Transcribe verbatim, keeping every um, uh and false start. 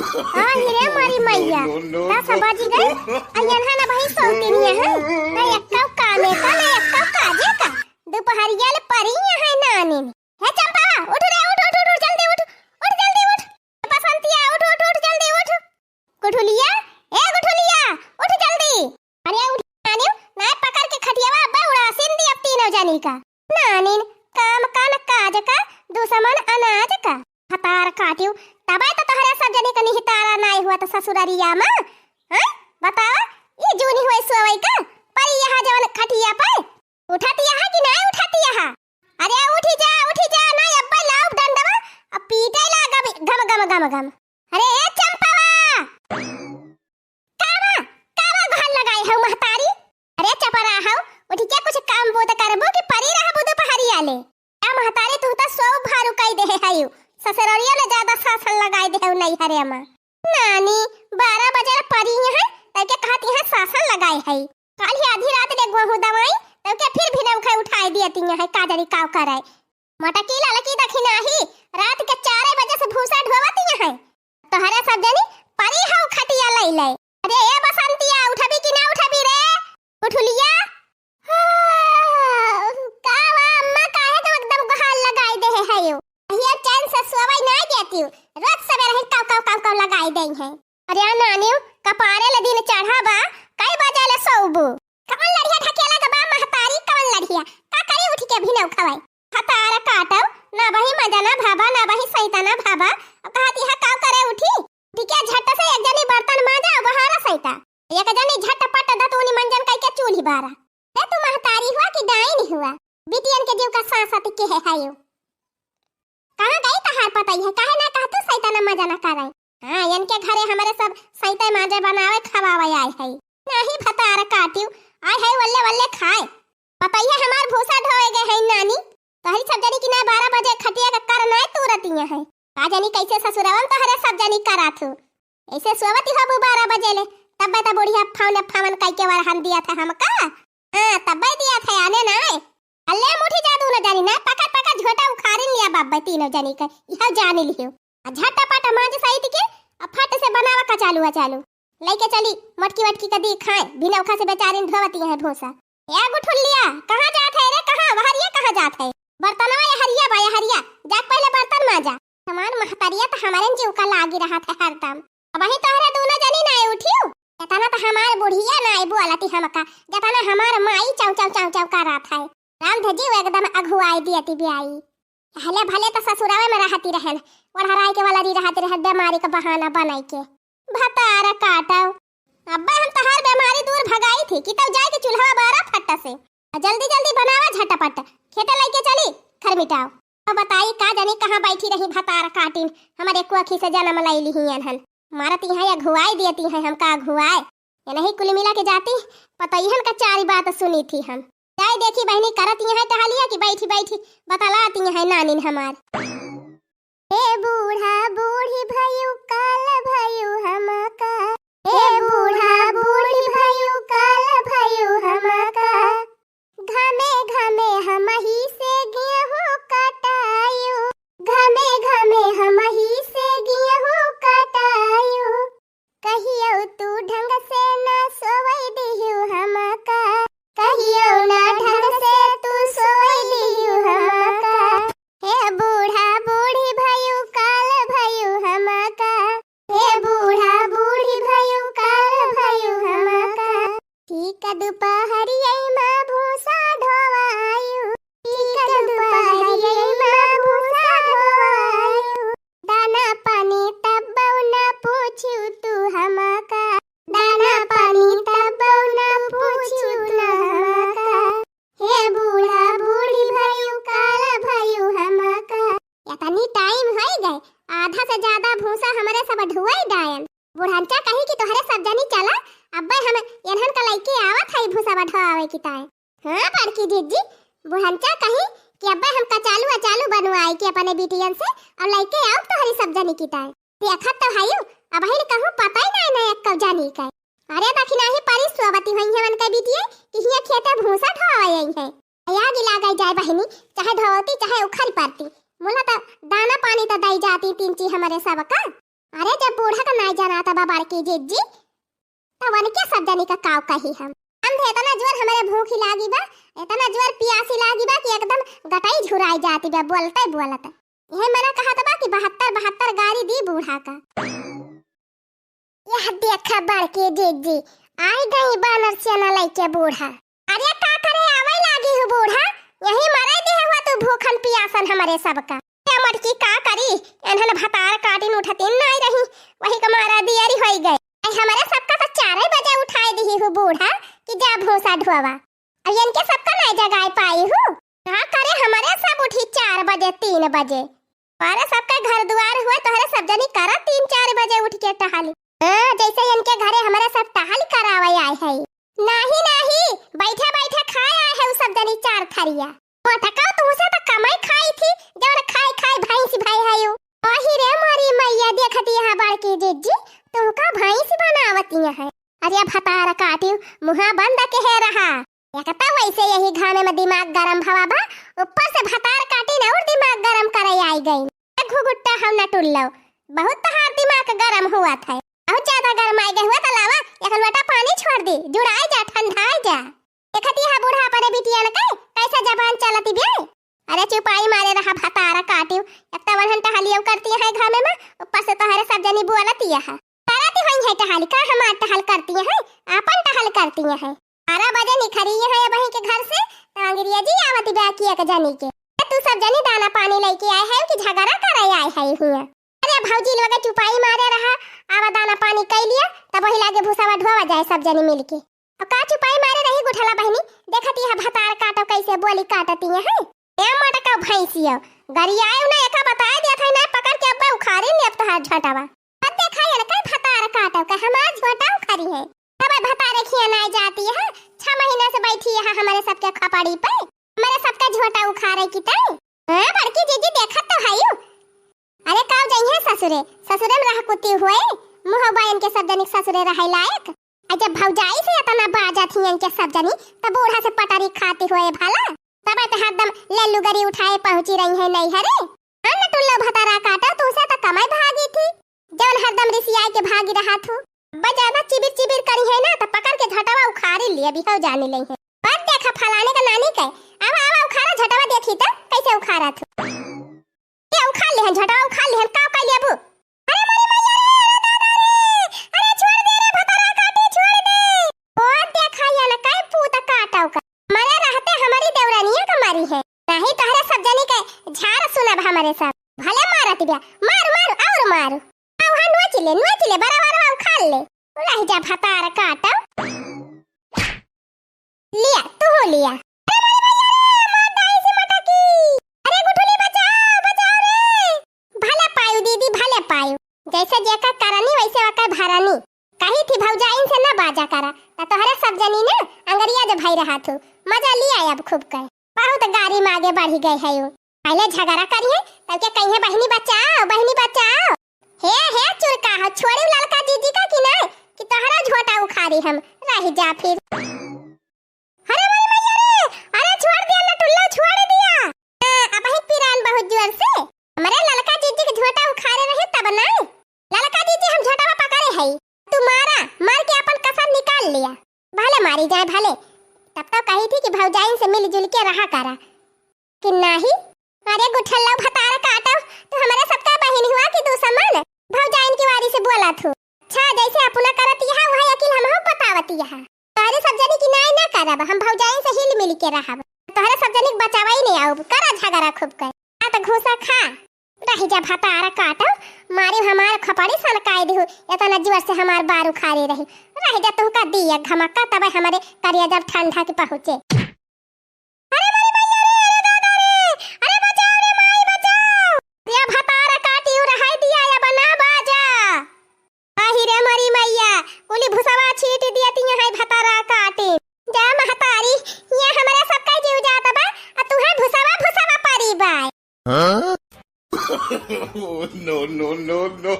आ, हिरे मोरी मैया, दस बजि गए, अइहन ना भाई सोती नहीं है, ना एक्का कामे का, ना एक्का काजे का, दुपहरिया ले परी है नानी। हे चंपा, उठ रे, उठ, उठ, उठ, उठ, जल्दी उठ, उठ जल्दी उठ, बसंतिया, उठ, उठ, उठ, जल्दी उठ, गुठुलिया, ए गुठुलिया, उठ जल्दी। अरे उठ नानियो, नाय पकड़ के खटियावा अब्बे उड़ासिन दी अब तीनों जनी का। नानिन, काम का न काज का, दुश्मन अनाज का। भतार काटियो, तबे तो तोहरे सब जनी का निहितारा नाय हुआ तो ससुररिया मा। हैं? बतावा, ई जूनी हुए सोवई का, परी यहाँ जवन खटिया पे। उठत यहाँ कि नाय उठत यहाँ? अरे उठी जा, उठी जा, नाय अब्बे लाउब डंडवा, अब पीटे लागा भी गम, गम, गम, गम। अरे ए चंपावा! कावा, कावा गोहार लगाए हऊ महतारी? अरे चपरा हऊ, उठि के कुछ काम बूत करबू कि परी रहबू दुपहरिया ले? आ महतारी, तू त सौ भारू कई देहे हऊ, ससुररिया ने ज्यादा शासन लगाई देहे हऊ नैहरे मा। नानी, बारह बजे ले परी है, तब के कहत यहाँ शासन लगाए है। काल ही आधी रात ले गोहूँ दवाई, तब के फिर भी नौखा उठाए दियती है, का जानी काव करे। मोटकी ललकी दखिनाही, रात के चार बजे से भूसा ढोवती है। तोहरे सब जनी परी हऊ खटिया लई ले। अरे ए बसंतिया, उठबी कि ना उठबी रे? गुठुलिया? हाँ, का बा अम्मा, काहे तुम एकदम गोहार लगाई देहे हऊ? ये चैन से सोवई ना देती हूँ, रोज सवेरे ही काव काव काव काव लगाई देई है। अरे नानियो, कपारे ले दिन चढ़ा बा, कई बजे ले सोबू? कवन लड़िया ढकेला के बा महतारी, कवन लड़िया? का करी उठि के भी नौखवा? भतार काटव, ना बही मजा ना भावा, ना बही सैता ना भावा। अब कहत यहाँ काव करे उठी? उठि के झट से एक जनी बर्तन माजा, बहारा सैता। एक जनी झटपट दतुनी मंजन कई के चूल्ही बारा। ए तू महतारी हुआ कि डाइन हुआ? बिटियन के जीव का सांसत के है हयो। कहाँ गई तहार पतई है? काहे ना कहतू सैता ना मजा ना करे? हाँ, इनके घरे हमारे सब सैते माजे बनावे खवावे आए है। नाही भतार काटियो, आए है वल्ले वल्ले खाए। पतई है हमार भूसा ढोए गए है नानी। तोहरी सब जनी की ना बारह बजे खटिया के कर नाय तूरतिया है। का जानी कैसे ससुरवन तोहरे सब जनी करात हो। ऐसे सोवती होबू बारह बजे ले, तब तो बुढ़िया फावन फावन कई के वरहन दिया था हमका। हाँ, तब्बे दिया था, आने ना आए। अल्ले मुठी जा दूनो जनी ना, पकड़ पकड़ झोटा उखाड़िन लिया बाब्बे तीनों जनी के, इहो जान लियो। आ झटपट मांज सहित के, आ फट से बनावा कचालू अचालू। लेके चली, मोटकी वटकी के दी खाए, बिना उखा से बेचारिन ढोवती है भूसा। ए गुठुल्लिया, कहाँ जात है रे, कहाँ? वहरिया कहाँ जात है? बर्तनवा यहरिया बा, यहरिया, जाके पहले बर्तन मांजा। हमार महतरिया तो हमारे जीव का लागी रहा था हरदम। अबही तोहरे दूनो जनी नाय उठियो। एतना त हमार बुढ़िया नाय बोलती हमका, जतना हमार माई चाव चाव चाव चाव करत है। राम धजी वो एकदम अघुआई दियती बियाई। पहले भले त ससुरावे में रहती रहन, ओढ़राई के वाला री रहती रहन, बीमारी का बहाना बनाई के। भतार काटव। अब्बे हम तहार बीमारी दूर भगाई थी कि तब जाए के चूल्हा बारा फट्टा से। आ जल्दी जल्दी बनावा झटपट, खेते लइके चली खरमिटाव। अब बताई का जानी कहाँ बैठी रही भतार काटिन, हमारे कोखी से जन्म लई लिही एनहन। मारत यहाँ अघुआई दियती हैं हमका अघुआए। ये नहीं कुल मिला के जाती, पतोहियन का चारी बात सुनी थी हम। जाए देखी बहनी करत यहाँ टहलिया कि बैठी बैठी बतलाती हैं नानिन हमार। हे बूढ़ा बूढ़ी भयू काल भयू हमका। हे बूढ़ा बूढ़ी भयू काल भयू हमका। घामे घामे हमही से गेहूं कटायु। घामे घामे हमही से गेहूं कटायु। कहियो तू ढंग से ना सोवई दिहु हमका। कहियो ना ढंग से तू सोवई दिहु हमका। हे बूढ़ा बूढ़ी भयू काल भयू हमका। हे बूढ़ा बूढ़ी भयू काल भयू हमका। ठीक दुपहरियै मा भूसा ढोवायु। ठीक दुपहरियै मा भूसा ढोवायु। दाना पानी तब्बौ ना पूछिउ तू हमका। दाना पानी तब्बौ ना पूछिउ तू हमका। हे बूढ़ा बूढ़ी भयू काल भयू हमका। एतनी टाइम होई गए, आधा से ज्यादा भूसा हमरे सब ढुआई डायन। बुढ़ंचा कही कि तोहरे सब जनी चला, अब्बे हम एनहन का लइके आवत हई भूसा ढोआवे की ताए। हाँ बड़की जीजी, बुढ़ंचा कही कि अब्बे हम कचालू अचालू बनवाई के अपने बिटियन से और लइके आउब तोहरी सब जनी की ताए। देखत तो हयू, अबहिन कहूँ पता ही नाय ना एक्कौ जानी के। अरे दखिनाही परी सोवती होइहैं उनके बिटिये कि हियाँ खेते भूसा ढोवावे अइहैं। आग लागै जाए बहिनी, चाहे ढोवती चाहे उखरी परती। मुला त दाना पानी त दई जाती तीन ची हमरे सबका। अरे जब बूढ़ा का आई जनात बा बड़की जिज्जी, त वनके सब जनी का काव कही हम। हम तो इतना जोर हमरे भूखी लागी बा, इतना जोर पियासी लागी बा कि एकदम गटई झुराई जाती बा, बोलते बोलते। यही मना कहत बा कि बहत्तर बहत्तर गारी दी बूढ़ा का। यह देखा बड़की जिज्जी, आई गई बानर सेना लइके बूढ़ा। अरे का करे आवै लागी हूँ बूढ़ा, यही मरै दिहे हुआ तू भूखन पियासन हमरे सबका। ए मटकी का करी, एन्हन भतार काटिन उठतिन नाई रही, वही का मारा दियरी होई गए। आई हमरे सबका तो चारै बजे उठाए दिही हूँ बूढ़ा कि जा भूसा ढोवा। अब इनके सबका नाई जगाए पाई हूँ। का करे हमरे सब उठी चार बजे, तीन बजे। तोहरे सबके घर दुआर हुए, तोहरे सब जनी करा तीन चार बजे उठ के टहली। हाँ, जैसे इनके घरे हमरे सब टहल करावे आए है। नाही, नाही, बैठे बैठे खाए आए है उ सब जनी चार थरिया। मोटका तुमसे तो कमाई खाई थी, जौन खाए खाए भैंस भई है यू। ओही रे मोरी मैया, देखती यहाँ बड़की जिज्जी, तुमका भैंस बनावती है। अरे भतार काटी, मुहा बंद के है रहा। एक तो वैसे यही घामे में दिमाग गरम भवा बा, ऊपर से भतार काटी न और दिमाग गरम करे आई गई। ए घुघुट्टा हम न टुल्लो, बहुत तहार दिमाग गरम हुआ था, बहुत ज्यादा गरम आई गए हुआ तो लावा, एक लोटा पानी छोड़ दी, जुड़ाई जा, ठंडाई जा। देखती है बूढ़ा अपने बिटियन के कैसे जबान चलती बे। अरे चुपाई मारे रहा भतार काटी, एक तो वहन टहलियो करती है घामे में, ऊपर से तोहरे सब जनी बोलती है। करती हुई है टहल, का हमार टहल करती है, आपन टहल करती है। बारह बजे निखरी है बही के घर से, तो अंग्रेजी आवत बा कि एक जनी के। ए, तू सब जनी दाना पानी लइके आए है कि झगड़ा करे आए है हियाँ? अरे भौजी लोग चुपाई मारे रहा, आवा दाना पानी कई लिया, तब वही लागे भूसावा ढोवा जाए सब जनी मिलके। अब का चुपाई मारे रही गुठला बहिनी, देखती है भतार काटो कैसे बोली काटती है। ए मोटका भैंसियो, गरियाए ना एका बताए दिया था ना, पकड़ के अब्बे उखाड़ी ले अब तोहार झोंटावा। अब देखा ये ना, कई भतार काटो का हमार झोंटा उखाड़ी है। तब भतारे खिया ना जाती है, छह महीना से बैठी है हमारे सबके खपड़ी पे, हमारे सबका झोंटा उखाड़े की तई। हाँ, बड़की जिज्जी देखत तो है यू। अरे काव जइहे ससुरे, ससुरे में रह कुती हुए, मुँह बा इनके सब जनिक ससुरे रहे लायक। आ जब भौजाई से इतना बाजा थी इनके सब जनी, तब बूढ़ा से पटारी खाती हुए भला। तब तो हरदम लल्लू गरी उठाए पहुँची रही है नैहरे। अन्न टुल्लो भतारा काटो, तू से तो कमाई भागी थी, जौन हरदम रिसियाई के भागी रहा थू। बा ज्यादा चिबिर चिबिर करी है ना, तो पकड़ के झटवा उखाड़ी लिया, बिहाव जाने लई है। बात देखा फलाने का नानी के, आवा, आवा, उखाड़ा झटवा देखी तो कैसे उखाड़ा थू। ये उखाड़ लेहन, झटवा उखाड़ लेहन, का कर लेबू? अरे मोरी मैया रे, अरे दादा रे, अरे छोड़ दे रे भतारा काटी, छोड़ दे। ओ देखा ये ना, काई पूत काटव का। मरे रहते हमारी देवरानिया का मारी है, नहीं तोहरे सब जनी के झाड़ सुनब हमारे सब। भले मारत बिया, मारू, मारू, और मारू। आ, वहाँ नोच ले, नोच ले, बड़ा, बड़ा उखाड़ ले। रह जा भतार काटो। लिया, तू हो लिया। अरे मोरी मैया रे, मार डाई से मटकी। अरे गुठुली बचाओ, बचाओ रे। भले पायु दीदी, भले पायु। जैसे जेकर करनी वैसे ओकर भरनी। कही थी भौजाइन से ना बाजा करा, त तोहरे सब जनी ना अंगरिया जो भाई रहा थू। मजा लिया अब खूब कर। बहुत गारी में आगे बढ़ी गए है यू। पहले झगड़ा करिए, तब के कहिए बहिनी बचाओ, बहिनी बचाओ। हे, हे चुरका हो, छोड़ी ललका जीजी का कि नहीं, कि तोहरा झोंटा उखाड़ी हम, रह जा फिर। अरे मोरी मैया रे, अरे छोड़ दिया लटुल्लो, छोड़ दिया। हाँ, अब ही पिरान बहुत जोर से। हमरे ललका जीजी के झोंटा उखाड़े रहे तब नहीं। ललका जीजी हम झोंटावा पकड़े हई। तू मारा, मार के अपन कसर निकाल लिया। भले मारी जाए भले, तब तो कही थी कि भौजाइन से मिलजुल के रहा करा। कि नाही? अरे गुठल्लो भतार काटो, तू हमारे सबका बहिन हुआ कि दुश्मन? भौजाइन की वारी से बोला थू। अच्छा, जैसे अपना करत यहाँ वही अकिल हमहू बतावत यहाँ। तोहरे सब जनी की नाई ना करब, हम भौजाइन से हिल मिल के रहब। तोहरे सब जनी के बचावा ही नहीं आउब, करा झगड़ा खूब कर। आ तो घूसा खा। रह जा भतार काटो, मारी हमार खपड़ी सनकाई दिहु, इतना जोर से हमार बार उखाड़े रही। रह जा तुहका दिया घमक्का, तबे हमारे करिया जब ठंडा के पहुँचे। अरे मोरी मैया रे, अरे दादा रे, अरे बचाओ रे माई बचाओ। या भतार काटी उ रहाई दिया या बना बाजा। आही रे मोरी मैया, कुली भुसवा छीट दिया तिया है भतारा काटी। जा महतारी, ये हमारा सबका जीव जात बा, आ तू है भुसवा भुसवा परी बाय। हाँ? No, no, no, no।